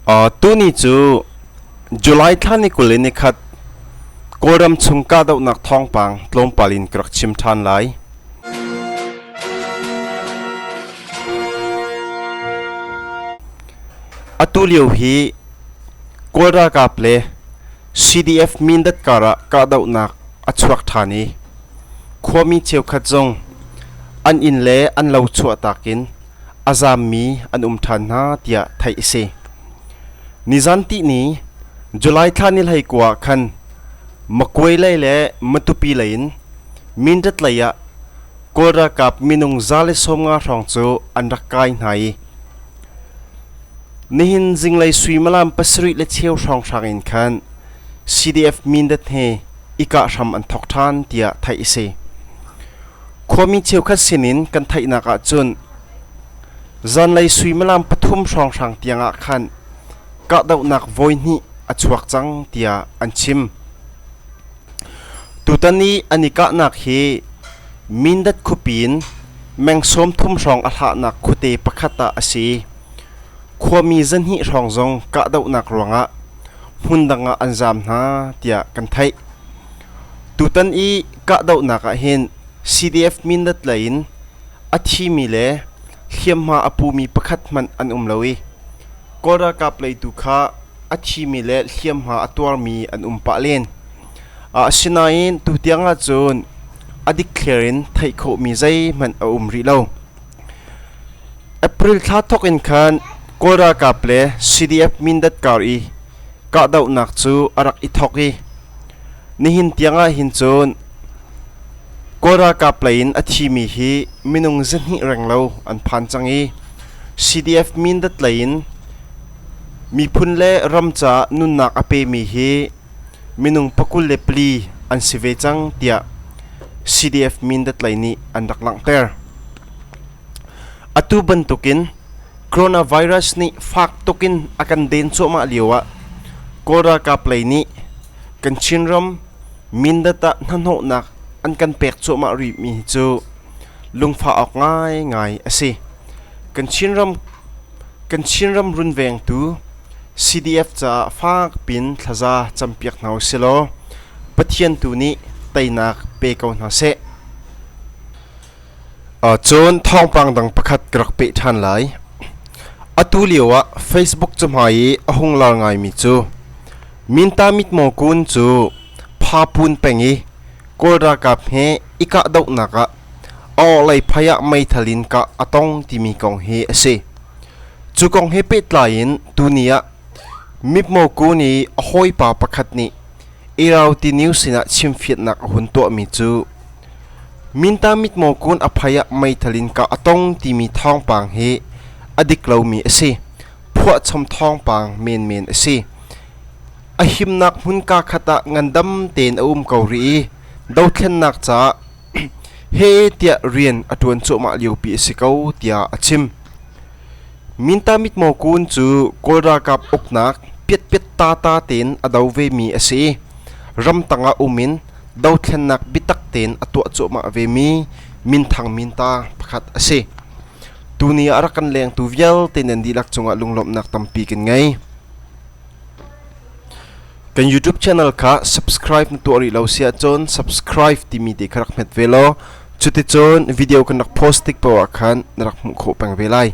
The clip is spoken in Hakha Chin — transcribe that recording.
Tuni cu July thla ni 20 in nikhat Kawlram chung kahdohnak thawngpang tlawmpal in ka rak chim ṭhan lai. Atu lio hi Kawl ralkap le CDF Mindat karah kahdohnak a chuak ṭhan i khuami cheukhat zong an inn le an lo chuahtak in a zaammi an um ṭhan hna tiah theih a si. Nizan tihni July thla ni 19 ah khan Makuai lei le Matupi lei in Mindat lei ah Kawl ralkap minung 150 hrawng cu an rak kai hna i nihin zinglei suimilam 7:15 hrawnghrang in khan CDF Mindat he i kah hram an thawk ṭhan tiah theih a si. Khuami cheukhat sinin kan theihnak ahcun zanlei suimilam 3 hrawnghrang tiangah khan kahdohnak voihnih a chuak cang tiah an chim. Tutan i an i kahnak hi Mindat khuapi in meng 30 hrawng a hlahnak khuate pakhat ah a si. Khuami 200 hrawng zong kahdohnak ruangah hmundang ah an zaam hna tiah kan theih. Tutan i kahdohnak ah hin CDF Mindat lei in a thimi le hliamhma a pumi pakhat hmanh an um lo i Kawl ralkap lei tu kha a thimi le hliamhma a tuarmi an um pah len. Asinain tutiang ahcun a dikthliar in theih khawhmi zeihmanh a um rih lo. April thla thawk in khan Kawl ralkap le CDF Mindat kar i kahdohnak cu a rak i thawk i nihin tiang ah hin cun Kawl ralkap lei in a thimi hi minung 200 renglo an phan cang i CDF Mindat lei in miphun le ram caah nunnak a pemi hi minung 24 an si ve cang tiah CDF Mindat lei nih an rak langhter. Atu bantukin coronavirus nih fak tukin a kan den cuahmah lioah Kawl ralkap lei nih kan Chinram Mindat ah hnahnawhnak an kan pek cuahmah rihmi hi cu lungfah awk ngaingai a si. Kan Chinram kan Chinram runvengtu CDF caah fak pin thlaza campiak hna usilaw Pathian tu nih teinak pe ko hna seh. Cun thawngpang dang pakhat ka rak peh ṭhan lai. Atu lioah Facebook cahmai i a hung lar ngaimi cu Minta Mitmaw Kun cu Phapun peng i Kawl ralkap he i kahdohnak ah a orhlei phai ah meithal in kah a tong timi kong hi a si. Cu kong he pehtlai in tuni ah Mitmaw Kun i a hawipa pakhat nih Irauti News sinah chimfianhnak a hun tuahmi cu Minta mitmaw kun a phai ah meithal in kah a tong timi thawngpang hi a dik lomi a si. Phuahchom thawngpang menmen a si. A himnak hmun kaa khat ah ngandam tein a um ko rih i dothlennak caah he tiah rian a ṭuan cuahmah liopi a si ko tiah a chim. Minta mitmaw kun cu Kawl ralkap uknak piatpiat tata tein a do vemi a si i ramtang ah um in dothlennak biatak tein a tuah cuahmah vemi minthang minta pakhat a si. Tuni ah a rak kan lengtu vialte nan dihlak cungah lunglawmhnak tampi kan ngei. Kan YouTube channel kha subscribe na tuah rih lo si ahcun subscribe timi te kha rak hmet ve law cuticun video kan rak post tik paoh ah khan na rak hmuh khawh peng ve lai.